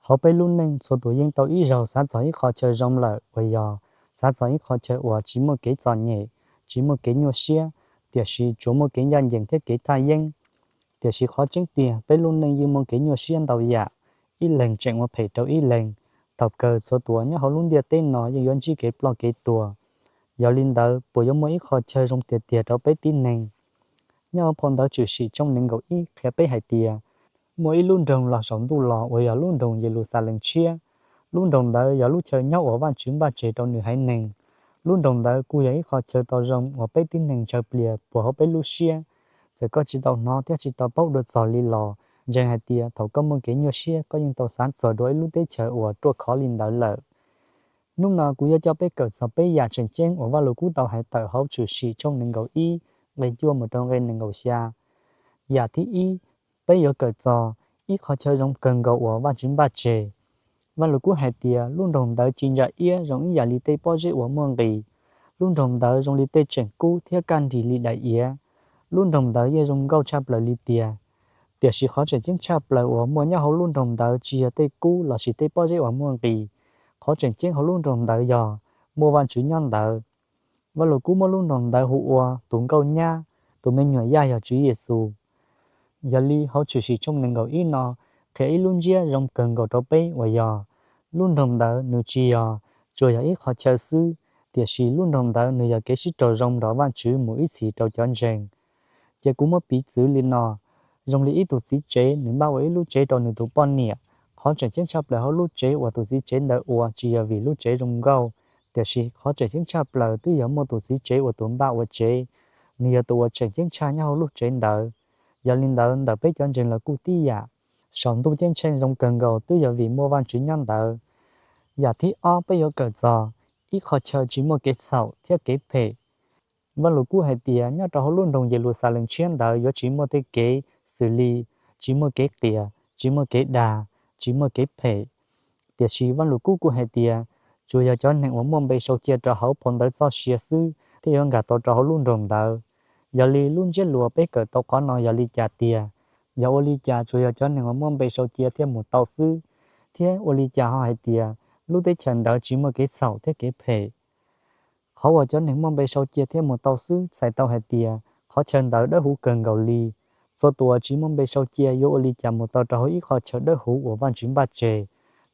Hauv peb lub neej txhua tus yeej tau ib zaug xav txog ib qho chaw zoo lawm uas yog xav txog ib qho chaw uas tsis muaj kev txom nyem, tsis muaj kev nyuaj siab, tiam sis tsuas muaj kev ncaj ncees thiab kev thaj yeeb. Tiam sis qhov tseeb tiag peb lub neej yeej muaj kev nyuaj siab ntau yam, ib leeg tseem ua phem rau ib leeg. Thaum kawg txhua tus nyob hauv lub ntiaj teb no yeej yuav ntsib kev ploj kev tuag. Yog li ntawd puas yuav muaj ib qho chaw zoo tiag tiag rau peb tib neeg? Nyob hauv phau ntawv Tshwm Sim tshooj nees nkaum ib qhia peb hais tias, muaj ib lub nroog los saum ntuj los uas yog lub nroog Yeluxalees tshiab. Lub nroog ntawd yog lub chaw nyob uas Vajtswv npaj tseg rau nws haiv neeg. Lub nroog ntawd kuj yog ib qho chaw tau zoo uas peb tib neeg ntshaw plias puag hauv peb lub siab. Txawm koj tsis tau hnov thiab tsis tau paub dua txog li los, ntseeg hais tias thaum koj muaj kev nyuaj siab koj yeej tau xav txog dua ib lub teb chaws uas ruaj khov li ntawd lawm. Hnub no kuv yuav coj peb kawm txog peb yam tseem ceeb uas Vajluskub tau hais tawm hauv Tshwm Sim tshooj nees nkaum ib, nqe cuaj mus rau nqe nees nkaum xya. Yam thib ib, peb yuav kawm txog ib qho chaw zoo kawg nkaus uas Vajtswv npaj tseg. Vajluskub hais tias lub nroog ntawd ci ntsa iab zoo ib yam li tej pob zeb uas muaj nqis. Lub nroog ntawd zoo li tej tseem kub thiab kaj nrig li daim iav. Lub nroog ntawd yeej zoo nkauj tshaj plaws li tiag. Tiam sis qhov tseem ceeb tshaj plaws uas muaj nyob hauv lub nroog ntawd tsis yog tej kub lossis tej pob zeb uas muaj nqis. Qhov tseem ceeb hauv lub nroog ntawd yog muaj Vajtswv nyob ntawd. Vajluskub muab lub nroog ntawd hu ua tus nkauj nyab, tus me nyuam yaj yog Tswv Yexus. Yog li hauv Tshwm Sim tshooj nees nkaum ib no qhia ib lub ntsiab zoo kawg nkaus rau peb uas yog, lub nroog ntawd nws tsis yog tsuas yog ib qho chaw xwb, tiam sis lub nroog ntawd nws yog kev sib raug zoo nrog Vajtswv mus ib txhis rau cov ntseeg. Cia kuv muab piv txwv li no: zoo li ib tug txiv tsev nws npaj ua ib lub tsev rau nws tus poj niam. Qhov tseem ceeb tshaj plaws hauv lub tsev uas tus txiv tsev ntawd ua tsis yog vim lub tsev zoo nkauj, tiam sis qhov tseem ceeb tshaj plaws twb yog muaj tus txiv tsev uas tus npaj ua tsev, nws yog tus uas tseem ceeb tshaj nyob hauv lub tsev ntawd. Yog li ntawd ntawm peb cov ntseeg los kuj tib yam, saum ntuj ceeb tsheej zoo kawg nkaus twb yog vim muaj Vajtswv nyob ntawd. Yam thib ob peb yuav kawm txog ib qho chaw tsis muaj kev txhaum thiab kev phem. Vajluskub hais tias nyob rau hauv lub nroog Yeluxalees tshiab ntawd yuav tsis muaj tej kev xws li tsis muaj kev qias, tsis muaj kev dag, tsis muaj kev phem. Tiam sis Vajluskub kuj hais tias tsuas yog cov neeg uas muaj npe sau cia rau hauv phau ntawv txoj sia xwb thiaj yuav nkag tau rau hauv lub nroog ntawd. Yog li lub ntsiab lus peb kawm tau qhov no yog li cas tiag? Yog ua li cas tsuas yog cov neeg uas muaj npe sau cia thiaj mus tau xwb? Thiab ua li cas ho hais tias lub teb chaws ntawd tsis muaj kev txhaum thiab kev phem? Qhov uas cov neeg muaj npe sau cia thiaj mus tau xwb txhais tau hais tias qhov chaw ntawd dawb huv kawg nkaus li. Txhua tus uas tsis muaj npe sau cia yuav ua li cas mus tau rau hauv ib qho chaw dawb huv uas Vajtswv npaj tseg?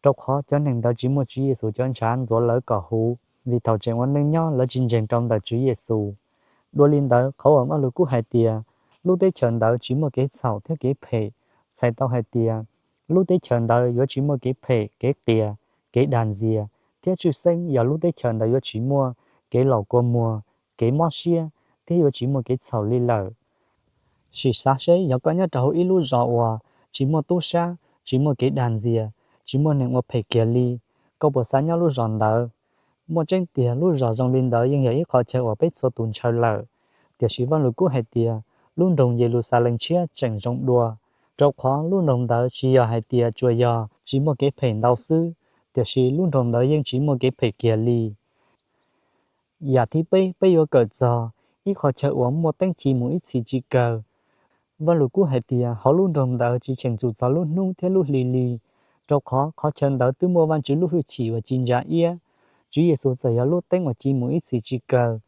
Rau qhov cov neeg ntawd tsis muaj Tswv Yexus cov ntshav ntxuav lawv kom huv, vim thaum tseem ua neej nyob lawv tsis ntseeg rau ntawm Tswv Yexus. Dua li ntawd qhov uas Vajluskub hais tias lub teb chaws ntawd tsis muaj kev txhaum thiab kev phem txhais tau hais tias lub teb chaws ntawd yuav tsis muaj kev phem, kev qias, kev dag ntxias, thiab tshwj xeeb yog lub teb chaws ntawd yuav tsis muaj kev laum kua muag, kev mob siab, thiab yuav tsis muaj kev txhaum li lawm. Sim xav seb yog koj nyob rau hauv ib lub zos uas tsis muaj tub sab, tsis muaj kev dag ntxias, tsis muaj neeg ua phem kiag li, koj puas xav nyob lub zos ntawd? Muaj tseeb tiag lub zos zoo li ntawd yeej yog ib qho chaw uas peb txhua tus ntshaw lawm. Tiam sis Vajluskub hais tias lub nroog Yeluxalees tshiab tseem zoo dua, rau qhov lub nroog ntawd tsis yog hais tias tsuas yog tsis muaj kev phem ntau xwb, tiam sis lub nroog ntawd yeej tsis muaj kev phem kiag li. Yam thib peb peb yuav kawm txog ib qho chaw uas muaj teeb ci mus ib txhis tsis kawg. Vajluskub hais tias hauv lub nroog ntawd tsis cheem tsum txog lub hnub thiab lub hli li, rau qhov qhov chaw ntawd twb muaj Vajtswv lub hwj chim uas ci ntsa iab. Tswv Yexus txawm yog lub teeb uas ci mus ib txhis tsis kawg.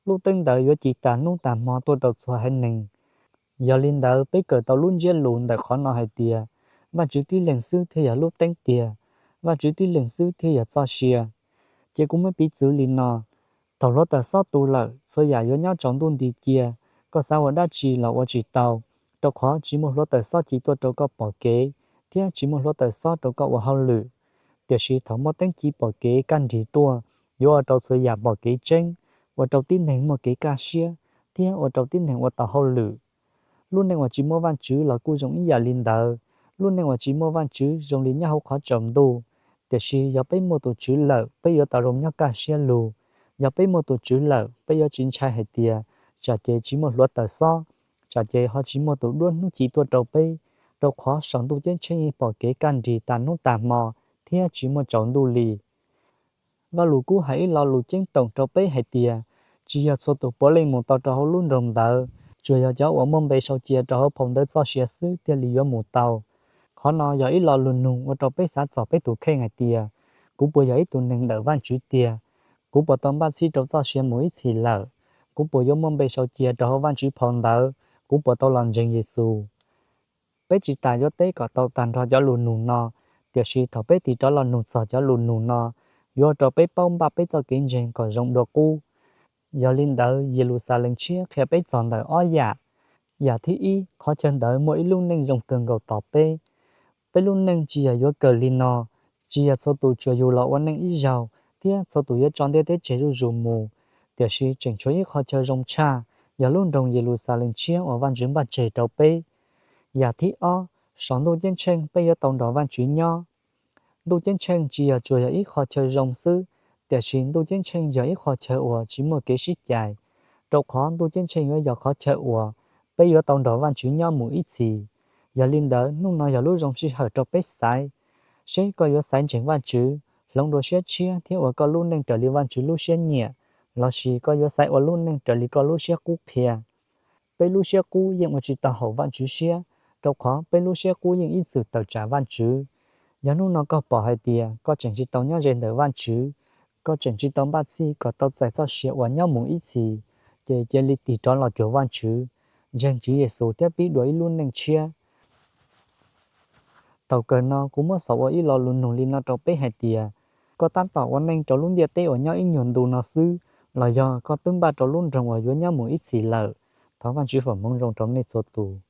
Lub teeb ntawd yuav ci tas hnub tas hmo tuaj rau txhua haiv neeg. Yog li ntawd peb kawm tau lub ntsiab lus ntawm qhov no hais tias Vajtswv tib leeg xwb thiaj yog lub teeb tiag, Vajtswv tib leeg xwb thiaj yog txoj sia. Cia kuv muab piv txwv li no: thaum hluav taws xob tu lawm txhua yam yuav nyob tsaus ntuj nti cia, koj xav ua dab tsi los ua tsis tau, rau qhov tsis muaj hluav taws xob ci tuaj rau koj pom kev, thiab tsis muaj hluav taws xob rau koj ua hauj lwm. Tiam sis thaum muaj teeb ci pom kev kaj nrig tuaj, yuav ua rau txhua yam pom kev tseeb, ua rau tib neeg muaj kev kaj siab, thiab ua rau tib neeg ua tau hauj lwm. Lub neej uas tsis muaj Vajtswv los kuj zoo ib yam li ntawd. Lub neej uas tsis muaj Vajtswv zoo li nyob hauv qhov tsaus ntuj. Tiam sis yog peb muaj tus Tswv lawm, peb yuav tau zoo nyob kaj siab lug. Yog peb muaj tus Tswv lawm, peb yuav tsis ntshai hais tias tsam ces tsis muaj hluav taws xob, tsam ces ho tsis muaj tus duab hnub ci tuaj rau peb, rau qhov saum ntuj ceeb tsheej yeej pom kev kaj nrig tas hnub tas hmo thiab tsis muaj tsaus ntuj li. Vajluskub hais ib lo lus ceeb toom rau peb hais tias tsis yog txhua tus puav leej mus tau rau hauv lub nroog ntawd, tsuas yog cov uas muaj npe sau cia rau hauv phau ntawv txoj sia xwb thiaj li yuav mus tau. Qhov no yog ib lo lus nug ua rau peb xav txog peb tus kheej hais tias, kuv puas yog ib tug neeg ntawm Vajtswv tiag? Kuv puas tau npaj txhij rau txoj sia mus ib txhis lawm? Kuv puas yuav muaj npe sau cia rau hauv Vajtswv phau ntawv? Kuv puas tau los ntseeg Yexus? Peb tsis tas yuav teb kom tau tag nrho cov lus nug no, tiam sis thaum peb tig rov los nug txog cov lus nug no, yuav ua rau peb paub npaj peb txoj kev ntseeg kom zoo dua qub. Yog li ntawd, Yeluxalees Tshiab qhia peb txog ntawm ob yam. Yam thib ib, qhov chaw ntawd muaj ib lub neej zoo kawg nkaus tos peb. Peb lub neej tsis yog yuav kawg li no, tsis yog txhua tus tsuas yug los ua neej ib zaug thiab txhua tus yuav tso ntiaj teb tseg zuj zus mus, tiam sis tseem tshuav ib qhov chaw zoo tshaj, yog lub nroog Yeluxalees Tshiab uas Vajtswv npaj tseg rau peb. Yam thib ob, saum ntuj ceeb tsheej peb yuav tau nrog Vajtswv nyob. Ntuj ceeb tsheej tsis yog tsuas yog ib qhov chaw zoo xwb, tiam sis ntuj ceeb tsheej yog ib qhov chaw uas tsis muaj kev sib cais, rau qhov ntuj ceeb tsheej yuav yog qhov chaw uas peb yuav tau nrog Vajtswv nyob mus ib txhis. Yog li ntawd, hnub no yog lub zoo sij hawm rau peb xaiv, seb koj yuav xaiv ntseeg Vajtswv, hloov dua siab tshiab thiab ua koj lub neej raws li Vajtswv lub siab nyiam, lossis koj yuav xaiv ua lub neej raws li koj lub siab qub qhia. Peb lub siab qub yeej ua tsis tau haum Vajtswv siab, rau qhov peb lub siab qub yeej ib txwm tawm tsam Vajtswv. Yog hnub no koj pom hais tias koj tseem tsis tau nyob ze ntawm Vajtswv, koj tseem tsis tau npaj txhij kom tau txais txoj sia uas nyob mus ib txhis, ces cia li tig rov los cuag Vajtswv, ntseeg Tswv Yexus thiab pib dua ib lub neej tshiab. Thaum kawg no kuv muab xaus ua ib lo lus nug li no rau peb hais tias, koj tab tom ua neej rau lub ntiaj teb uas nyob ib nyuag ntu no xwb, los yog koj twb npaj rau lub nroog uas yuav nyob mus ib txhis lawm? Thov Vajtswv foom hmoov zoo rau nej txhua tus.